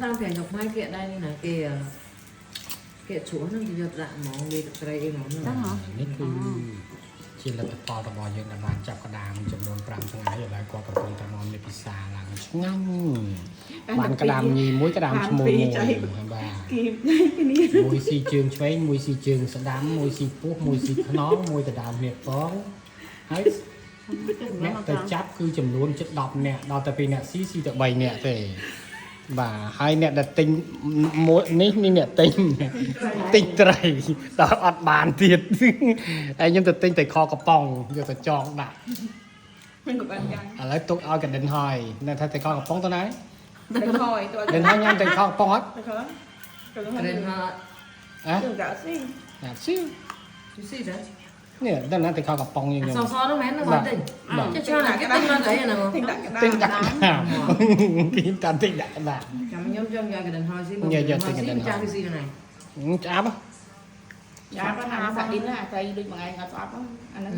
តាមគេស្រុកខ្មែរគេអត់ដែរនេះណាគេគេជ្រក់ហ្នឹងគេយកដាក់ហ្មងវាទឹកត្រីអីហ្មងហ្នឹង ចឹងហ៎ នេះគឺជាលទ្ធផលរបស់យើងដែលបានចាប់ក្តាមចំនួន5ថ្ងៃឥឡូវគាត់កំពុងតែមកមានពិសាឡើងឆ្ងាញ់បានក្តាមញីមួយក្តាមឈ្មោះមួយបាទ គេគ្នា មួយស៊ីជើងឆ្វេងមួយស៊ីជើងស្ដាំមួយស៊ីពោះមួយស៊ីខ្នងមួយដណ្ដើមគ្នាផងហើយអ្នកទៅចាប់គឺចំនួនជិត10នាក់ដល់តែពីអ្នកស៊ីស៊ីទៅ3នាក់ទេបាទហើយអ្នកដែលទិញមួយនេះនេះអ្នកទិញទិញត្រីដល់អត់បានទៀតហើយខ្ញុំទៅទិញតែខកំប៉ុងយកទៅចងដាក់ មិនក៏បានយ៉ាង ឥឡូវទុកឲ្យកណ្ដិនហើយនៅថាតែខកំប៉ុងទៅណា តែខយទៅ ដិនហើយញ៉ាំតែខកំប៉ុងអត់ តែខទៅ ត្រេនហ่า ហ៎ ទៅដាក់ស៊ី ណាស៊ី you see that នេះដល់ណាតែខកំប៉ុងយើង ស ខ្ញុំ សហ្នឹងមែនហ្នឹងមកទិញចេះច្រើនណាស់គេទិញមកទៅអីហ្នឹង ទិញដាក់កណ្ដាល ទិញដាក់ក្តាមគេតាមទិញដាក់ក្តាម ចាំខ្ញុំចង់យកកណ្ដឹងហើយស៊ីចាស់គេស៊ីហ្នឹង ឆ្អាប យ៉ាគាត់ថាសាក់ឌីនណាត្រីដូចមួយថ្ងៃអត់ស្អប់អាហ្នឹង